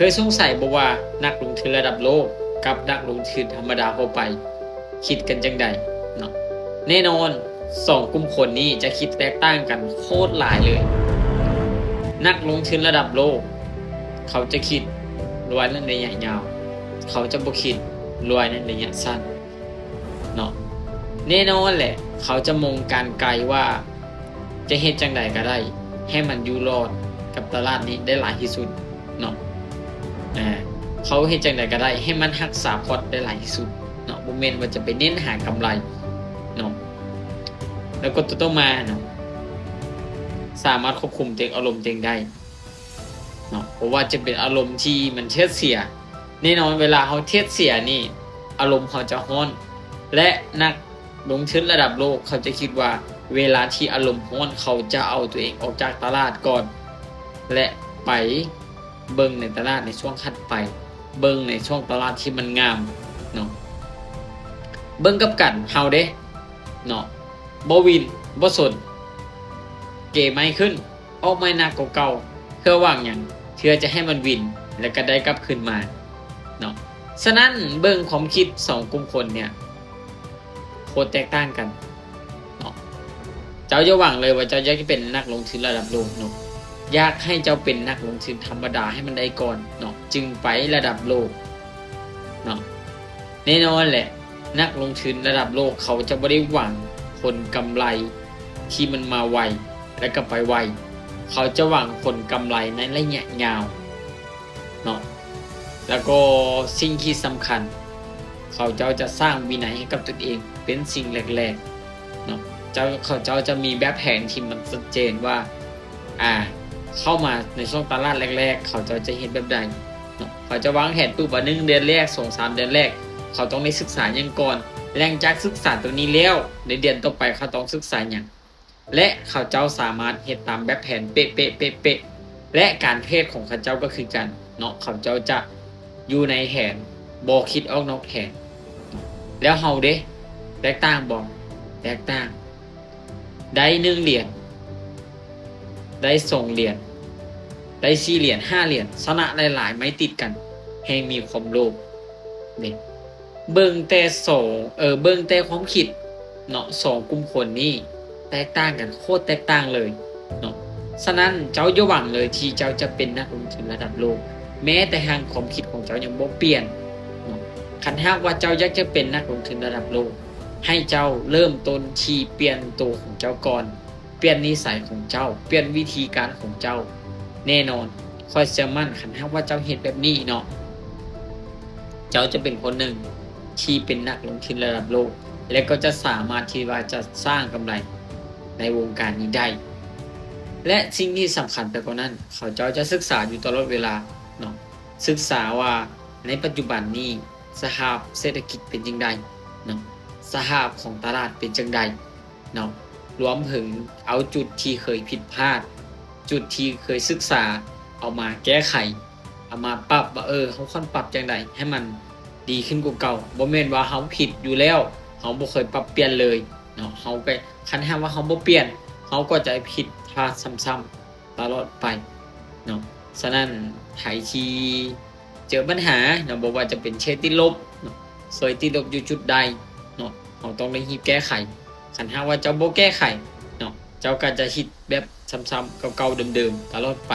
ເຄີຍສົງໄສບໍ່ວ່ານັກລົງທຶນລະດັບໂລກກັບນັກລົງທຶນທຳມະດາທົ່ວໄປຄິດກັນຈັ່ງໃດເນາະ? ແນ່ນອນ ສອງກຸ່ມຄົນນີ້ຈະຄິດແຕກຕ່າງກັນໂຄດຫຼາຍເລີຍ. ນັກລົງທຶນລະດັບໂລກ ເຂົາຈະຄິດລວຍໃນໄລຍະຍາວ, ເຂົາຈະບໍ່ຄິດລວຍໃນໄລຍະສັ້ນເນາະ. ແນ່ນອນແຫຼະ ເຂົາຈະມອງການໄກວ່າ ຈະເຮັດຈັ່ງໃດກໍໄດ້ໃຫ້ມັນຢູ່ລອດກັບຕະຫຼາດນີ້ໄດ້ຫຼາຍທີ່ສຸດເນາະ. ອາ ເຂົາເຮັດຈັ່ງໃດກໍໄດ້ໃຫ້ມັນຮັກສາພອດໄດ້ຫຼາຍທີ່ສຸດເນາະ, ບໍ່ແມ່ນວ່າຈະໄປເນັ້ນຫາກຳໄລເນາະ. ແລ້ວກໍຕົວຕໍ່ມາເນາະ ສາມາດຄວບຄຸມຕົວເອງ ອາລົມຕົວເອງໄດ້ເນາະ, ບໍ່ວ່າຈະເປັນອາລົມທີ່ມັນເທດເສຍ. ແນ່ນອນເວລາເຮົາເທດເສຍນີ້ ອາລົມເຮົາຈະຮ້ອນ ແລະ ນັກ ລົງທຶນລະດັບໂລກ ເຂົາຈະຄິດວ່າເວລາທີ່ອາລົມຮ້ອນ ເຂົາຈະເອົາຕົວເອງອອກຈາກຕະຫຼາດກ່ອນ ແລະ ໄປເບິ່ງໃນຕະຫຼາດໃນຊ່ວງຖັດໄປ, ເບິ່ງໃນຊ່ວງຕະຫຼາດທີ່ມັນງາມເນາະ. ເບິ່ງກັບກັນເຮົາເດ້ເນາະ ບໍ່ວິນ ບໍ່ສົນ ເກໃໝ່ຂຶ້ນ ອອກໃໝ່ໜັກກວ່າເກົ່າ. ເພື່ອຫວັງຫຍັງ? ເພື່ອຈະໃຫ້ມັນວິນ ແລະ ກໍໄດ້ກັບຄືນມາເນາະ. ສະນັ້ນເບິ່ງຄວາມຄິດສອງກຸ່ມຄົນເນີ້ຍ ໂຄດແຕກຕ່າງກັນເນາະ. ເຈົ້າຢ່າຫວັງເລີຍວ່າເຈົ້າຢາກຈະເປັນນັກລົງທຶນລະດັບໂລກເນາະ, ຢາກໃຫ້ເຈົ້າເປັນນັກລົງທຶນທຳມະດາໃຫ້ມັນໄດ້ກ່ອນເນາະ ຈຶ່ງໄປລະດັບໂລກເນາະ. ແນ່ນອນແຫຼະ ນັກລົງທຶນລະດັບໂລກເຂົາຈະບໍ່ໄດ້ຫວັງຜົນກຳໄລທີ່ມັນມາໄວ ແລະ ກໍໄປໄວ, ເຂົາຈະຫວັງຜົນກຳໄລໃນໄລຍະຍາວເນາະ. ແລ້ວກໍສິ່ງທີ່ສຳຄັນ ເຂົາເຈົ້າຈະສ້າງວິໄນໃຫ້ກັບຕົນເອງເປັນສິ່ງແລກໆເນາະ. ເຈົ້າ ເຂົາເຈົ້າຈະມີແບບແຜນທີ່ມັນຊັດເຈນວ່າ ອາ ເຂົ້າມາໃນຊ່ວງຕະຫຼາດແລກໆ ເຂົາເຈົ້າຈະເຮັດແບບໃດເນາະ. ເຂົາຈະວາງແຜນປຸບວ່າ ໜຶ່ງເດືອນແລກ ສອງສາມເດືອນແລກ ເຂົາຕ້ອງໄດ້ສຶກສາຫຍັງກ່ອນ, ຫຼັງຈາກສຶກສາຕົວນີ້ແລ້ວ ໃນເດືອນຕໍ່ໄປເຂົາຕ້ອງສຶກສາຫຍັງ ແລະ ເຂົາເຈົ້າສາມາດເຮັດຕາມແບບແຜນເປະໆ ເປະໆ ແລະ ການເທຣດຂອງເຂົາເຈົ້າກໍຄືກັນເນາະ, ເຂົາເຈົ້າຈະຢູ່ໃນແຜນ ບໍ່ຄິດອອກນອກແຜນ. ແລ້ວເຮົາເດ ແຕກຕ່າງບໍ່? ແຕກຕ່າງ. ໄດ້ໜຶ່ງຫຼຽນ ໄດ້ສອງຫຼຽນ ໄດ້ສີ່ຫຼຽນ ຫ້າຫຼຽນ ຊະນະຫຼາຍໆໄມ້ຕິດກັນ ແຮ່ງມີຄວາມໂລບເດ້. ເບິ່ງແຕ່ສອງ ເອີ ເບິ່ງແຕ່ຄວາມຄິດເນາະ ສອງກຸ່ມຄົນນີ້ແຕກຕ່າງກັນ ໂຄດແຕກຕ່າງເລີຍເນາະ. ສະນັ້ນເຈົ້າຢ່າຫວັງເລີຍທີ່ເຈົ້າຈະເປັນນັກລົງທຶນລະດັບໂລກ ແມ້ແຕ່ຫາງຄວາມຄິດຂອງເຈົ້າຍັງບໍ່ປ່ຽນເນາະ. ຄັນຫາກວ່າເຈົ້າຢາກຈະເປັນນັກລົງທຶນລະດັບໂລກ ໃຫ້ເຈົ້າເລີ່ມຕົ້ນທີ່ປ່ຽນໂຕຂອງເຈົ້າກ່ອນ. ປ່ຽນນິໄສຂອງເຈົ້າ, ປ່ຽນວິທີການຂອງເຈົ້າ. ແນ່ນອນ, ຂ້ອຍເຊື່ອໝັ້ນ ຄັນຫາກວ່າເຈົ້າເຮັດແບບນີ້ເນາະ, ເຈົ້າຈະເປັນຄົນໜຶ່ງທີ່ເປັນນັກລົງທຶນລະດັບໂລກ ແລະ ກໍຈະສາມາດທີ່ວ່າຈະສ້າງກຳໄລໃນວົງການນີ້ໄດ້. ແລະ ສິ່ງທີ່ສຳຄັນໄປກວ່ານັ້ນ, ເຂົາເຈົ້າຈະສຶກສາຢູ່ຕະຫຼອດເວລາເນາະ, ສຶກສາວ່າໃນປັດຈຸບັນນີ້ສະພາບເສດຖະກິດເປັນຈັ່ງໃດເນາະ, ສະພາບຂອງຕະຫຼາດເປັນຈັ່ງໃດ ເນາະ, ລວມເຖິງເອົາຈຸດທີ່ເຄີຍຜິດພາດ, ຈຸດທີ່ເຄີຍສຶກສາ ເອົາມາແກ້ໄຂ, ເອົາມາປັບວ່າ ເອີ ເຮົາຄວນປັບຈັ່ງໃດໃຫ້ມັນດີຂຶ້ນກວ່າເກົ່າ. ບໍ່ແມ່ນວ່າເຮົາຜິດຢູ່ແລ້ວ ເຮົາບໍ່ເຄີຍປັບປ່ຽນເລີຍເນາະ, ເຮົາກໍ ຄັນຫາກວ່າເຮົາບໍ່ປ່ຽນ ເຮົາກໍຈະຜິດພາດຊ້ຳໆຕະຫຼອດໄປເນາະ. ສະນັ້ນ ໃຜທີ່ ເຈີບັນຫາເນາະ, ບໍ່ວ່າຈະເປັນເທຣດຕິດລົບເນາະ, ເຄີຍຕິດລົບຢູ່ຈຸດໃດເນາະ, ເຮົາຕ້ອງໄດ້ຮີບແກ້ໄຂ. ຄັນຫາກວ່າເຈົ້າບໍ່ແກ້ໄຂເນາະ, ເຈົ້າກໍຈະຄິດແບບຊ້ຳໆ ເກົ່າໆ ເດີມໆ ຕະຫຼອດໄປ